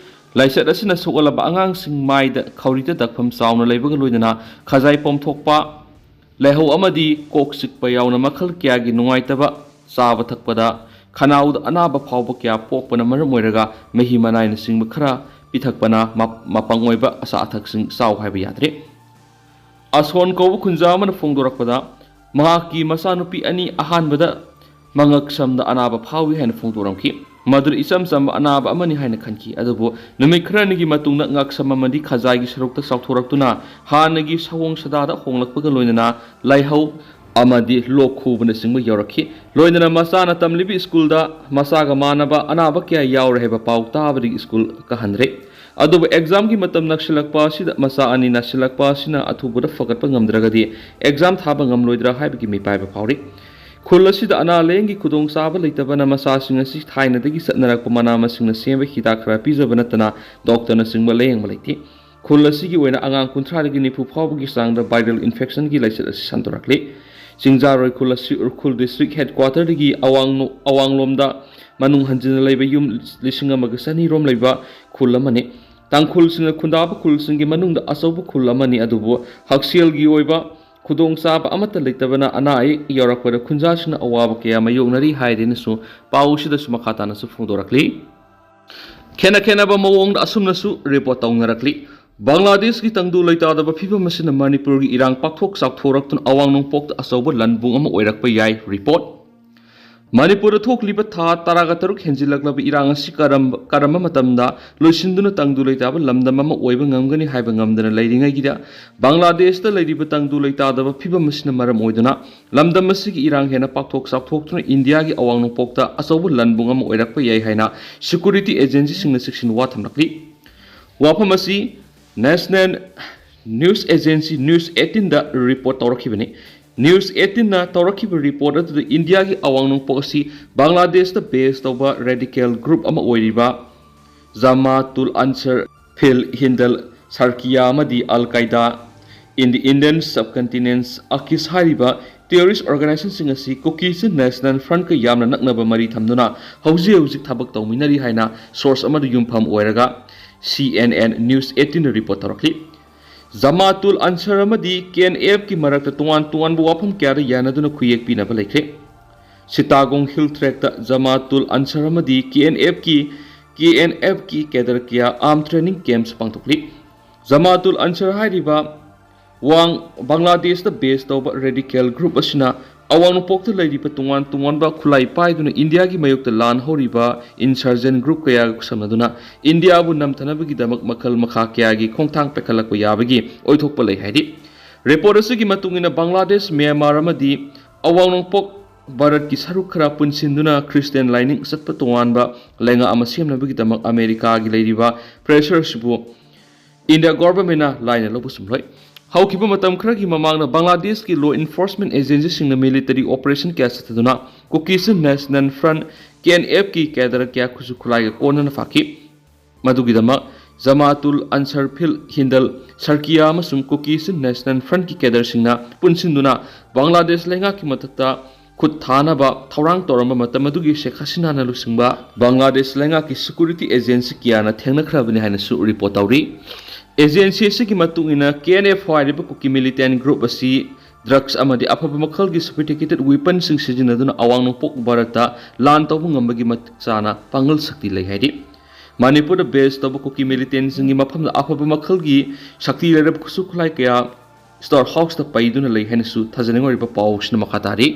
ꯂꯥꯏꯆꯠ ꯑꯁꯤꯅ ꯁꯣꯛꯍꯜꯂꯕ ꯑꯉꯥꯡꯁꯤꯡ ꯃꯥꯏꯗ ꯈꯥꯎꯔꯤꯗ ꯗꯥꯛꯐꯝ ꯆꯥꯎꯅ ꯂꯩꯕꯒ ꯂꯣꯏꯅꯅ ꯈꯖꯥꯏ ꯄꯣꯝꯊꯣꯛꯄ, ꯂꯥꯏꯍꯧ ꯑꯃꯗꯤ ꯀꯣꯛ ꯆꯤꯛꯄ ꯌꯥꯎꯅ ꯃꯈꯜ ꯀꯌꯥꯒꯤ ꯅꯨꯡꯉꯥꯏꯇꯕ, ꯆꯥꯕ ꯊꯛꯄꯗ ꯈꯅꯥꯎꯗ ꯑꯅꯥꯕ ꯐꯥꯎꯕ ꯀꯌꯥ ꯄꯣꯛꯄꯅ ꯃꯔꯝ ꯑꯣꯏꯔꯒ ꯃꯍꯤ ꯃꯅꯥꯏꯅꯆꯤꯡꯕ ꯈꯔ ꯄꯤꯊꯛꯄꯅ ꯃ-, ꯃꯄꯪ ꯑꯣꯏꯕ ꯑꯆꯥ ꯑꯊꯛꯁꯤꯡ ꯆꯥꯎ ꯍꯥꯏꯕ ꯌꯥꯗ꯭ꯔꯦ꯫ ꯑꯁꯣꯟ ꯀꯧꯕ ꯈꯨꯟꯖꯥ ꯑꯃꯅ ꯐꯣꯡꯗꯣꯔꯛꯄꯗ, ꯃꯍꯥꯛꯀꯤ ꯃꯆꯥꯅꯨꯄꯤ ꯑꯅꯤ ꯑꯍꯥꯟꯕꯗ ꯃꯉꯛ ꯁꯝꯗ ꯑꯅꯥꯕ ꯐꯥꯎꯏ ꯍꯥꯏꯅ ꯐꯣꯡꯗꯣꯔꯝꯈꯤ꯫ ꯃꯗꯨꯗ ꯏꯆꯝ ꯆꯝꯕ ꯑꯅꯥꯕ ꯑꯃꯅꯤ ꯍꯥꯏꯅ ꯈꯟꯈꯤ꯫ ꯑꯗꯨꯕꯨ ꯅꯨꯃꯤꯠ ꯈꯔꯅꯤꯒꯤ ꯃꯇꯨꯡꯗ ꯉꯛꯁꯝ ꯑꯃꯗꯤ ꯈꯖꯥꯏꯒꯤ ꯁꯔꯨꯛꯇ ꯆꯥꯎꯊꯣꯔꯛꯇꯨꯅ ꯍꯥꯟꯅꯒꯤ ꯁꯑꯣꯡ ꯁꯥꯗꯥꯗ ꯍꯣꯡꯂꯛꯄꯒ ꯂꯣꯏꯅꯅ ꯂꯥꯏꯍꯧ ꯑꯃꯗꯤ ꯂꯣꯛ ꯈꯨꯕꯅꯆꯤꯡꯕ ꯌꯥꯎꯔꯛꯈꯤ꯫ ꯂꯣꯏꯅꯅ ꯃꯆꯥꯅ ꯇꯝꯂꯤꯕ ꯁ꯭ꯀꯨꯜꯗ ꯃꯆꯥꯒ ꯃꯥꯟꯅꯕ ꯑꯅꯥꯕ ꯀꯌꯥ ꯌꯥꯎꯔꯦ ꯍꯥꯏꯕ ꯄꯥꯎ ꯇꯥꯕꯗꯒꯤ ꯁ꯭ꯀꯨꯜ ꯀꯥꯍꯟꯗ꯭ꯔꯦ꯫ ꯑꯗꯨꯕꯨ examꯒꯤ ꯃꯇꯝ ꯅꯛꯁꯤꯜꯂꯛꯄ ꯑꯁꯤꯗ ꯃꯆꯥ ꯑꯅꯤ ꯅꯥꯁꯤꯜꯂꯛꯄ ꯑꯁꯤꯅ ꯑꯊꯨꯕꯗ ꯐꯒꯠꯄ ꯉꯝꯗ꯭ꯔꯒꯗꯤ exam ꯊꯥꯕ ꯉꯝꯂꯣꯏꯗ꯭ꯔꯥ ꯍꯥꯏꯕꯒꯤ ꯃꯤꯄꯥꯏꯕ ꯐꯥꯎꯔꯤ꯫ ꯈꯨꯜ ꯑꯁꯤꯗ ꯑꯅꯥ ꯂꯥꯌꯦꯡꯒꯤ ꯈꯨꯗꯣꯡꯆꯥꯕ ꯂꯩꯇꯕꯅ ꯃꯆꯥꯁꯤꯡ ꯑꯁꯤ ꯊꯥꯏꯅꯗꯒꯤ ꯆꯠꯅꯔꯛꯄ ꯃꯅꯥ ꯃꯁꯤꯡꯅ ꯁꯦꯝꯕ ꯍꯤꯗꯥꯛ ꯈꯔ ꯄꯤꯖꯕ ꯅꯠꯇꯅ doctorꯅꯆꯤꯡꯕ ꯂꯥꯌꯦꯡꯕ ꯂꯩꯇꯦ꯫ ꯈꯨꯜ ꯑꯁꯤꯒꯤ ꯑꯣꯏꯅ ꯑꯉꯥꯡ ꯀꯨꯟꯊ꯭ꯔꯥꯗꯒꯤ ꯅꯤꯐꯨ ꯐꯥꯎꯕꯒꯤ ꯆꯥꯡꯗ viral infectionꯒꯤ ꯂꯥꯏꯆꯠ ꯑꯁꯤ ꯁꯟꯗꯣꯔꯛꯂꯤ꯫ ꯆꯤꯡꯖꯥꯔꯣꯏ ꯈꯨꯜ ꯑꯁꯤ ꯎꯈ꯭ꯔꯨꯜ district headquarterꯗꯒꯤ ꯑꯋꯥꯡ-, ꯑꯋꯥꯡꯂꯣꯝꯗ ꯃꯅꯨꯡ ꯍꯟꯖꯤꯟꯅ ꯂꯩꯕ ꯌꯨꯝ ꯂꯤꯁꯤꯡ ꯑꯃꯒ ꯆꯅꯤ ꯔꯣꯝ ꯂꯩꯕ ꯈꯨꯜ ꯑꯃꯅꯤ꯫ ꯇꯥꯡꯈꯨꯜꯁꯤꯡꯅ ꯈꯨꯟꯗꯥꯕ ꯈꯨꯜꯁꯤꯡꯒꯤ ꯃꯅꯨꯡꯗ ꯑꯆꯧꯕ ꯈꯨꯜ ꯑꯃꯅꯤ, ꯑꯗꯨꯕꯨ ꯍꯛꯁꯦꯜꯒꯤ ꯑꯣꯏꯕ ꯈꯨꯗꯣꯡꯆꯥꯕ ꯑꯃꯠꯇ ꯂꯩꯇꯕꯅ ꯑꯅꯥ ꯑꯌꯦꯛ ꯌꯥꯎꯔꯛꯄꯗ ꯈꯨꯟꯖꯥꯁꯤꯡꯅ ꯑꯋꯥꯕ ꯀꯌꯥ ꯃꯥꯌꯣꯛꯅꯔꯤ ꯍꯥꯏꯗꯨꯅꯁꯨ ꯄꯥꯎꯁꯤꯗꯁꯨ ꯃꯈꯥ ꯇꯥꯅꯁꯨ ꯐꯣꯡꯗꯣꯔꯛꯂꯤ꯫ ꯈꯦꯠꯅ ꯈꯦꯠꯅꯕ ꯃꯑꯣꯡꯗ ꯑꯁꯨꯝꯅꯁꯨ ꯔꯤꯄꯣꯔꯠ ꯇꯧꯅꯔꯛꯂꯤ꯫ ꯕꯪꯒ꯭ꯂꯥꯗꯦꯁꯀꯤ ꯇꯪꯗꯨ ꯂꯩꯇꯥꯗꯕ ꯐꯤꯕꯝ ꯑꯁꯤꯅ ꯃꯅꯤꯄꯨꯔꯒꯤ ꯏꯔꯥꯡ ꯄꯥꯛꯊꯣꯛ ꯆꯥꯎꯊꯣꯔꯛꯇꯨꯅ ꯑꯋꯥꯡ ꯅꯣꯡꯄꯣꯛꯇ ꯑꯆꯧꯕ ꯂꯟꯕꯨꯡ ꯑꯃ ꯑꯣꯏꯔꯛꯄ ꯌꯥꯏ꯫ ꯔꯤꯄꯣꯔꯠ꯫ ꯃꯅꯤꯄꯨꯔꯗ ꯊꯣꯛꯂꯤꯕ ꯊꯥ ꯇꯔꯥꯒ ꯇꯔꯨꯛ ꯍꯦꯟꯖꯤꯜꯂꯛꯂꯕ ꯏꯔꯥꯡ ꯑꯁꯤ ꯀꯔꯝꯕ, ꯀꯔꯝꯕ ꯃꯇꯝꯗ ꯂꯣꯏꯁꯤꯟꯗꯨꯅ ꯇꯪꯗꯨ ꯂꯩꯇꯥꯕ ꯂꯝꯗꯝ ꯑꯃ ꯑꯣꯏꯕ ꯉꯝꯒꯅꯤ ꯍꯥꯏꯕ ꯉꯝꯗꯅ ꯂꯩꯔꯤꯉꯩꯒꯤꯗ, ꯕꯪꯒ꯭ꯂꯥꯗꯦꯁꯇ ꯂꯩꯔꯤꯕ ꯇꯪꯗꯨ ꯂꯩꯇꯥꯗꯕ ꯐꯤꯕꯝ ꯑꯁꯤꯅ ꯃꯔꯝ ꯑꯣꯏꯗꯨꯅ ꯂꯝꯗꯝ ꯑꯁꯤꯒꯤ ꯏꯔꯥꯡ ꯍꯦꯟꯅ ꯄꯥꯛꯊꯣꯛ ꯆꯥꯎꯊꯣꯛꯇꯨꯅ ꯏꯟꯗꯤꯌꯥꯒꯤ ꯑꯋꯥꯡ ꯅꯣꯡꯄꯣꯛꯇ ꯑꯆꯧꯕ ꯂꯟꯕꯨꯡ ꯑꯃ ꯑꯣꯏꯔꯛꯄ ꯌꯥꯏ ꯍꯥꯏꯅ ꯁꯦꯀ꯭ꯌꯨꯔꯤꯇꯤ ꯑꯦꯖꯦꯟꯁꯤꯁꯤꯡꯅ ꯆꯦꯛꯁꯤꯟ ꯋꯥ ꯊꯝꯂꯛꯂꯤ꯫ ꯋꯥꯐꯝ ꯑꯁꯤ ꯅꯦꯁꯅꯦꯜ ꯅ꯭ꯌꯨꯁ ꯑꯦꯖꯦꯟꯁꯤ ꯅ꯭ꯌꯨꯁ ꯑꯩꯠꯇꯤꯟꯗ ꯔꯤꯄꯣꯔꯠ ꯇꯧꯔꯛꯈꯤꯕꯅꯤ꯫ ꯅ꯭ꯌꯨꯁ ꯑꯩꯠꯇꯤꯟꯅ ꯇꯧꯔꯛꯈꯤꯕ ꯔꯤꯄꯣꯔꯠ ꯑꯗꯨꯗ ꯏꯟꯗꯤꯌꯥꯒꯤ ꯑꯋꯥꯡ ꯅꯣꯡꯄꯣꯛ ꯑꯁꯤ ꯕꯪꯒ꯭ꯂꯥꯗꯦꯁꯇ ꯕꯦꯁ ꯇꯧꯕ ꯔꯦꯗꯤꯀꯦꯜ ꯒ꯭ꯔꯨꯞ ꯑꯃ ꯑꯣꯏꯔꯤꯕ ꯖꯃꯥꯇꯨꯜ ꯑꯟꯁꯔ ꯐꯤꯜ ꯍꯤꯟꯗꯜ ꯁꯔꯀꯤꯌꯥ ꯑꯃꯗꯤ ꯑꯜ ꯀꯥꯏꯗꯥ in the Indian subcontinent, ꯑꯀꯤꯁ ꯍꯥꯏꯔꯤꯕ ꯇꯦꯔꯣꯔꯤꯁ ꯑꯣꯔꯒꯅꯥꯏꯖꯦꯁꯟꯁꯤꯡ ꯑꯁꯤ ꯀꯨꯀꯤꯁ ꯅꯦꯁꯅꯦꯜ ꯐ꯭ꯔꯟꯠꯀ ꯌꯥꯝꯅ ꯅꯛꯅꯕ ꯃꯔꯤ ꯊꯝꯗꯨꯅ ꯍꯧꯖꯤꯛ ꯍꯧꯖꯤꯛ ꯊꯕꯛ ꯇꯧꯃꯤꯟꯅꯔꯤ ꯍꯥꯏꯅ ꯁꯣꯔꯁ ꯑꯃꯗ ꯌꯨꯝꯐꯝ ꯑꯣꯏꯔꯒ ꯁꯤ ꯑꯦꯟ ꯑꯦꯟ ꯅ꯭ꯌꯨꯁ ꯑꯩꯠꯇꯤꯟꯗ ꯔꯤꯄꯣꯔꯠ ꯇꯧꯔꯛꯂꯤ꯫ ꯖꯃꯥꯇꯨꯜ ꯑꯟꯁꯔ ꯑꯃꯗꯤ ꯀꯦ ꯑꯦꯟ ꯑꯦꯐꯀꯤ ꯃꯔꯛꯇ ꯇꯣꯉꯥꯟ ꯇꯣꯉꯥꯟꯕ ꯋꯥꯐꯝ ꯀꯌꯥꯗ ꯌꯥꯅꯗꯨꯅ ꯈꯨꯌꯦꯛ ꯄꯤꯅꯕ ꯂꯩꯈ꯭ꯔꯦ꯫ ꯁꯤꯇꯥꯒꯣꯡ ꯍꯤꯜ ꯇ꯭ꯔꯦꯛꯇ ꯖꯃꯥꯇꯨꯜ ꯑꯟꯁꯔ ꯑꯃꯗꯤ ꯀꯦ ꯑꯦꯟ ꯑꯦꯐꯀꯤ, ꯀꯦ ꯑꯦꯟ ꯑꯦꯐꯀꯤ ꯀꯦꯗꯔ ꯀꯌꯥ ꯑꯥꯔꯝ ꯇ꯭ꯔꯦꯅꯤꯡ ꯀꯦꯝꯞꯁ ꯄꯥꯡꯊꯣꯛꯂꯤ꯫ ꯖꯃꯥꯇꯨꯜ ꯑꯟꯁꯔ ꯍꯥꯏꯔꯤꯕ ꯋꯥꯡ ꯕꯪꯒ꯭ꯂꯥꯗꯦꯁꯇ ꯕꯦꯁ ꯇꯧꯕ ꯔꯦꯗꯤꯀꯦꯜ ꯒ꯭ꯔꯨꯞ ꯑꯁꯤꯅ ꯑꯋꯥꯡ ꯅꯣꯡꯄꯣꯛꯇ ꯂꯩꯔꯤꯕ ꯇꯣꯉꯥꯟ ꯇꯣꯉꯥꯟꯕ ꯈꯨꯠꯂꯥꯏ ꯄꯥꯏꯗꯨꯅ ꯏꯟꯗꯤꯌꯥꯒꯤ ꯃꯥꯌꯣꯛꯇ ꯂꯥꯟ ꯍꯧꯔꯤꯕ ꯏꯟꯁꯔꯖꯦꯟ ꯒ꯭ꯔꯨꯞ ꯀꯌꯥꯒ ꯈꯨꯠꯁꯝꯅꯗꯨꯅ ꯏꯟꯗꯤꯌꯥꯕꯨ ꯅꯝꯊꯅꯕꯒꯤꯗꯃꯛ ꯃꯈꯜ ꯃꯈꯥ ꯀꯌꯥꯒꯤ ꯈꯣꯡꯊꯥꯡ ꯄꯥꯏꯈꯠꯂꯛꯄ ꯌꯥꯕꯒꯤ ꯑꯣꯏꯊꯣꯛꯄ ꯂꯩ ꯍꯥꯏꯔꯤ꯫ ꯔꯤꯄꯣꯔꯠ ꯑꯁꯤꯒꯤ ꯃꯇꯨꯡ ꯏꯟꯅ ꯕꯪꯒ꯭ꯂꯥꯗꯦꯁ, ꯃ꯭ꯌꯥꯟꯃꯥꯔ ꯑꯃꯗꯤ ꯑꯋꯥꯡ ꯅꯣꯡꯄꯣꯛ ꯚꯥꯔꯠꯀꯤ ꯁꯔꯨꯛ ꯈꯔ ꯄꯨꯟꯁꯤꯟꯗꯨꯅ ꯈ꯭ꯔꯤꯁꯇꯤꯌꯥꯟ ꯂꯥꯏꯅꯤꯡ ꯆꯠꯄ ꯇꯣꯉꯥꯟꯕ ꯂꯩꯉꯥꯛ ꯑꯃ ꯁꯦꯝꯅꯕꯒꯤꯗꯃꯛ ꯑꯃꯦꯔꯤꯀꯥꯒꯤ ꯂꯩꯔꯤꯕ ꯄ꯭ꯔꯦꯁꯔ ꯑꯁꯤꯕꯨ ꯏꯟꯗꯤꯌꯥ ꯒꯣꯚꯔꯟꯃꯦꯟꯠꯅ ꯂꯥꯏꯅ ꯂꯧꯕ ꯆꯨꯝꯂꯣꯏ꯫ ꯍꯧꯈꯤꯕ ꯃꯇꯝ ꯈꯔꯒꯤ ꯃꯃꯥꯡꯗ ꯕꯪꯒ꯭ꯂꯥꯗꯦꯁꯀꯤ ꯂꯣ ꯏꯟꯐꯣꯔꯁꯃꯦꯟꯠ ꯑꯦꯖꯦꯟꯁꯤꯁꯤꯡꯅ ꯃꯤꯂꯤꯇꯔꯤ ꯑꯣꯄꯔꯦꯁꯟ ꯀꯌꯥ ꯆꯠꯊꯗꯨꯅ Kukis national front, K N ꯑꯦꯐꯀꯤ ꯀꯦꯗꯔ ꯀꯌꯥ ꯈꯨꯠꯁꯨ ꯈꯨꯠꯂꯥꯏꯒ ꯀꯣꯟꯅꯅ ꯐꯥꯈꯤ꯫ ꯃꯗꯨꯒꯤꯗꯃꯛ ꯖꯃꯥꯇꯨꯜ ꯑꯟꯁꯔ ꯐꯤꯜ ꯍꯤꯟꯗꯜ ꯁꯔꯀꯤꯌꯥ ꯑꯃꯁꯨꯡ ꯀꯨꯀꯤꯁ ꯅꯦꯁꯅꯦꯜ ꯐ꯭ꯔꯟꯠꯀꯤ ꯀꯦꯗꯔꯁꯤꯡꯅ ꯄꯨꯟꯁꯤꯟꯗꯨꯅ ꯕꯪꯒ꯭ꯂꯥꯗꯦꯁ ꯂꯩꯉꯥꯛꯀꯤ ꯃꯊꯛꯇ ꯈꯨꯠ ꯊꯥꯅꯕ ꯊꯧꯔꯥꯡ ꯇꯧꯔꯝꯕ ꯃꯇꯝ ꯑꯗꯨꯒꯤ ꯁꯦꯈ ꯍꯁꯤꯅꯥꯅ ꯂꯨꯆꯤꯡꯕ ꯕꯪꯒ꯭ꯂꯥꯗꯦꯁ ꯂꯩꯉꯥꯛꯀꯤ ꯁꯦꯀ꯭ꯌꯨꯔꯤꯇꯤ ꯑꯦꯖꯦꯟꯁꯤ ꯀꯌꯥꯅ ꯊꯦꯡꯅꯈ꯭ꯔꯕꯅꯤ ꯍꯥꯏꯅꯁꯨ ꯔꯤꯄꯣꯔꯠ ꯇꯧꯔꯤ꯫ ꯑꯦꯖꯦꯟꯁꯤ ꯑꯁꯤꯒꯤ ꯃꯇꯨꯡ ꯏꯟꯅ, ꯀꯦ ꯑꯦꯟ ꯑꯦꯐ ꯍꯥꯏꯔꯤꯕ ꯀꯨꯀꯤ ꯃꯤꯂꯤꯇꯦꯟ ꯒ꯭ꯔꯨꯞ ꯑꯁꯤ ꯗ꯭ꯔꯒꯁ ꯑꯃꯗꯤ ꯑꯐꯕ ꯃꯈꯜꯒꯤ ꯁꯣꯐꯤꯁꯇꯤꯀꯦꯇꯦꯗ ꯋꯤꯄꯟꯁꯤꯡ ꯁꯤꯖꯤꯟꯅꯗꯨꯅ ꯑꯋꯥꯡ ꯅꯣꯡꯄꯣꯛ ꯚꯥꯔꯠꯇ ꯂꯥꯟ ꯇꯧꯕ ꯉꯝꯕꯒꯤ ꯃꯇꯤꯛ ꯆꯥꯅ ꯄꯥꯡꯒꯜ ꯁꯛꯇꯤ ꯂꯩ ꯍꯥꯏꯔꯤ꯫ ꯃꯅꯤꯄꯨꯔꯗ ꯕꯦꯁ ꯇꯧꯕ ꯀꯨꯀꯤ ꯃꯤꯂꯤꯇꯦꯟꯁꯤꯡꯒꯤ ꯃꯐꯝꯗ ꯑꯐꯕ ꯃꯈꯜꯒꯤ ꯁꯛꯇꯤ ꯂꯩꯔꯕ ꯈꯨꯠꯁꯨ ꯈꯨꯠꯂꯥꯏ ꯀꯌꯥ ꯁ꯭ꯇꯣꯔ ꯍꯥꯎꯁꯇ ꯄꯩꯗꯨꯅ ꯂꯩ ꯍꯥꯏꯅꯁꯨ ꯊꯥꯖꯅꯤꯡꯉꯥꯏ ꯑꯣꯏꯔꯤꯕ ꯄꯥꯎꯁꯤꯅ ꯃꯈꯥ ꯇꯥꯔꯤ꯫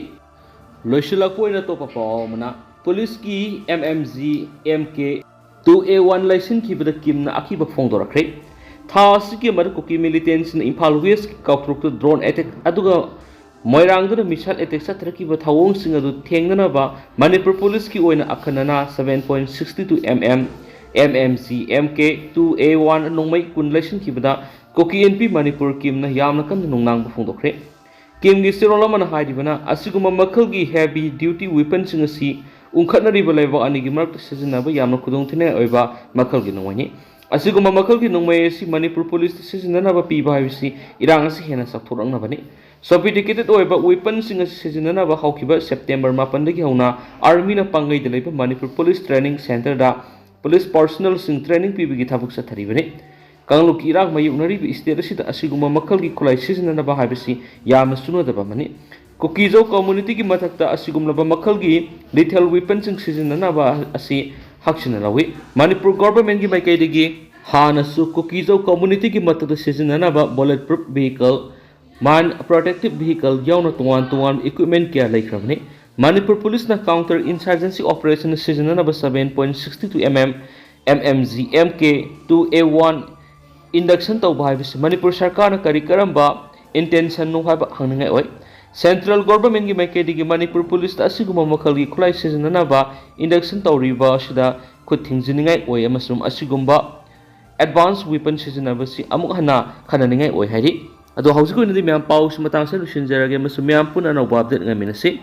ꯂꯣꯏꯁꯤꯜꯂꯛꯄ ꯑꯣꯏꯅ ꯑꯇꯣꯞꯄ ꯄꯥꯎ ꯑꯃꯅ, ꯄꯨꯂꯤꯁꯀꯤ M M G M K two A one ꯂꯩꯁꯤꯟꯈꯤꯕꯗ ꯀꯤꯝꯅ ꯑꯀꯤꯕ ꯐꯣꯡꯗꯣꯔꯛꯈ꯭ꯔꯦ꯫ ꯊꯥ ꯑꯁꯤꯒꯤ ꯑꯃꯗ ꯀꯨꯀꯤ ꯃꯤꯂꯤꯇꯦꯟꯁꯤꯡꯅ ꯏꯝꯐꯥꯜ ꯋꯦꯁꯀꯤ ꯀꯥꯎꯇ꯭ꯔꯨꯛꯇ ꯗ꯭ꯔꯣꯟ ꯑꯦꯇꯦꯛ ꯑꯗꯨꯒ ꯃꯣꯏꯔꯥꯡꯗꯨꯅ ꯃꯤꯁꯥꯏꯜ ꯑꯦꯇꯦꯛ ꯆꯠꯊꯔꯛꯈꯤꯕ ꯊꯧꯑꯣꯡꯁꯤꯡ ꯑꯗꯨ ꯊꯦꯡꯅꯅꯕ ꯃꯅꯤꯄꯨꯔ ꯄꯨꯂꯤꯁꯀꯤ ꯑꯣꯏꯅ ꯑꯈꯟꯅꯅ seven point sixty two M M M M G M K two A one ꯅꯣꯡꯃꯩ ꯀꯨꯟ ꯂꯩꯁꯤꯟꯈꯤꯕꯗ ꯀꯨꯀꯤ ꯏꯟꯄꯤ ꯃꯅꯤꯄꯨꯔ ꯀꯤꯝꯅ ꯌꯥꯝꯅ ꯀꯟꯅ ꯅꯨꯡꯅꯥꯡꯕ ꯐꯣꯡꯗꯣꯛꯈ꯭ꯔꯦ꯫ ꯀꯤꯝꯒꯤ ꯆꯦꯔꯣꯜ ꯑꯃꯅ ꯍꯥꯏꯔꯤꯕꯅ, ꯑꯁꯤꯒꯨꯝꯕ ꯃꯈꯜꯒꯤ ꯍꯦꯚꯤ ꯗ꯭ꯌꯨꯇꯤ ꯋꯤꯄꯟꯁꯤꯡ ꯑꯁꯤ ꯎꯪꯈꯠꯅꯔꯤꯕ ꯂꯩꯕꯥꯛ ꯑꯅꯤꯒꯤ ꯃꯔꯛꯇ ꯁꯤꯖꯤꯟꯅꯕ ꯌꯥꯝꯅ ꯈꯨꯗꯣꯡꯊꯤꯅꯤꯡꯉꯥꯏ ꯑꯣꯏꯕ ꯃꯈꯜꯒꯤ ꯅꯣꯡꯃꯩꯅꯤ꯫ ꯑꯁꯤꯒꯨꯝꯕ ꯃꯈꯜꯒꯤ ꯅꯣꯡꯃꯩ ꯑꯁꯤ ꯃꯅꯤꯄꯨꯔ ꯄꯨꯂꯤꯁꯇ ꯁꯤꯖꯤꯟꯅꯅꯕ ꯄꯤꯕ ꯍꯥꯏꯕꯁꯤ ꯏꯔꯥꯡ ꯑꯁꯤ ꯍꯦꯟꯅ ꯆꯥꯎꯊꯣꯔꯛꯅꯕꯅꯤ꯫ ꯁꯣꯐꯤꯁꯇꯤꯀꯦꯇꯦꯗ ꯑꯣꯏꯕ ꯋꯤꯄꯟꯁꯤꯡ ꯑꯁꯤ ꯁꯤꯖꯤꯟꯅꯅꯕ ꯍꯧꯈꯤꯕ ꯁꯦꯞꯇꯦꯝꯕꯔ ꯃꯥꯄꯟꯗꯒꯤ ꯍꯧꯅ ꯑꯥꯔꯃꯤꯅ ꯄꯥꯡꯒꯩꯗ ꯂꯩꯕ ꯃꯅꯤꯄꯨꯔ ꯄꯨꯂꯤꯁ ꯇ꯭ꯔꯦꯅꯤꯡ ꯁꯦꯟꯇꯔꯗ ꯄꯨꯂꯤꯁ ꯄꯥꯔꯁꯣꯅꯦꯜꯁꯤꯡ ꯇ꯭ꯔꯦꯅꯤꯡ ꯄꯤꯕꯒꯤ ꯊꯕꯛ ꯆꯠꯊꯔꯤꯕꯅꯤ꯫ ꯀꯥꯡꯂꯨꯞꯀꯤ ꯏꯔꯥꯡ ꯃꯥꯌꯣꯛꯅꯔꯤꯕ ꯁ꯭ꯇꯦꯠ ꯑꯁꯤꯗ ꯑꯁꯤꯒꯨꯝꯕ ꯃꯈꯜꯒꯤ ꯈꯨꯠꯂꯥꯏ ꯁꯤꯖꯤꯟꯅꯅꯕ ꯍꯥꯏꯕꯁꯤ ꯌꯥꯝꯅ ꯆꯨꯅꯗꯕ ꯑꯃꯅꯤ꯫ ꯀꯨꯀꯤꯖꯧ ꯀꯝꯃꯨꯅꯤꯇꯤꯒꯤ ꯃꯊꯛꯇ ꯑꯁꯤꯒꯨꯝꯂꯕ ꯃꯈꯜꯒꯤ ꯂꯤꯊꯦꯜ ꯋꯤꯄꯟꯁꯤꯡ ꯁꯤꯖꯤꯟꯅꯅꯕ ꯑꯁꯤ ꯍꯛꯆꯤꯟꯅ ꯂꯧꯏ꯫ ꯃꯅꯤꯄꯨꯔ ꯒꯣꯚꯔꯟꯃꯦꯟꯠꯀꯤ ꯃꯥꯏꯀꯩꯗꯒꯤ ꯍꯥꯟꯅꯁꯨ ꯀꯨꯀꯤꯖꯧ ꯀꯝꯃꯨꯅꯤꯇꯤꯒꯤ ꯃꯊꯛꯇ ꯁꯤꯖꯤꯟꯅꯅꯕ bullet proof vehicle, mine protective vehicle ꯌꯥꯎꯅ ꯇꯣꯉꯥꯟ ꯇꯣꯉꯥꯟꯕ ꯏꯀ꯭ꯋꯤꯞꯃꯦꯟꯠ ꯀꯌꯥ ꯂꯩꯈ꯭ꯔꯕꯅꯤ꯫ ꯃꯅꯤꯄꯨꯔ ꯄꯨꯂꯤꯁꯅ ꯀꯥꯎꯟꯇꯔ ꯏꯟꯁꯔꯖꯦꯟꯁꯤ ꯑꯣꯄꯔꯦꯁꯟꯗ ꯁꯤꯖꯤꯟꯅꯅꯕ seven point sixty two M M M M G M K two A one induction ꯇꯧꯕ ꯍꯥꯏꯕꯁꯤ ꯃꯅꯤꯄꯨꯔ ꯁꯔꯀꯥꯔꯅ ꯀꯔꯤ ꯀꯔꯝꯕ ꯏꯟꯇꯦꯟꯁꯟꯅꯣ ꯍꯥꯏꯕ ꯍꯪꯅꯤꯡꯉꯥꯏ ꯑꯣꯏ꯫ ꯁꯦꯟꯇ꯭ꯔꯦꯜ ꯒꯣꯚꯔꯟꯃꯦꯟꯠꯀꯤ ꯃꯥꯏꯀꯩꯗꯒꯤ ꯃꯅꯤꯄꯨꯔ ꯄꯨꯂꯤꯁꯇ ꯑꯁꯤꯒꯨꯝꯕ ꯃꯈꯜꯒꯤ ꯈꯨꯠꯂꯥꯏ ꯁꯤꯖꯤꯟꯅꯅꯕ induction ꯇꯧꯔꯤꯕ ꯑꯁꯤꯗ ꯈꯨꯠ ꯊꯤꯡꯖꯤꯟꯅꯤꯡꯉꯥꯏ ꯑꯣꯏ ꯑꯃꯁꯨꯡ ꯑꯁꯤꯒꯨꯝꯕ ꯑꯦꯗꯚꯥꯟꯁ ꯋꯤꯄꯟ ꯁꯤꯖꯤꯟꯅꯕꯁꯤ ꯑꯃꯨꯛ ꯍꯟꯅ ꯈꯟꯅꯅꯤꯡꯉꯥꯏ ꯑꯣꯏ ꯍꯥꯏꯔꯤ꯫ ꯑꯗꯣ ꯍꯧꯖꯤꯛꯀꯤ ꯑꯣꯏꯅꯗꯤ ꯃꯌꯥꯝ ꯄꯥꯎꯁꯤ ꯃꯇꯥꯡꯁꯤꯗ ꯂꯣꯏꯁꯤꯟꯖꯔꯒꯦ ꯑꯃꯁꯨꯡ ꯃꯌꯥꯝ ꯄꯨꯟꯅ ꯑꯅꯧꯕ ꯑꯞꯗꯦꯠ ꯉꯥꯏꯃꯤꯟꯅꯁꯤ꯫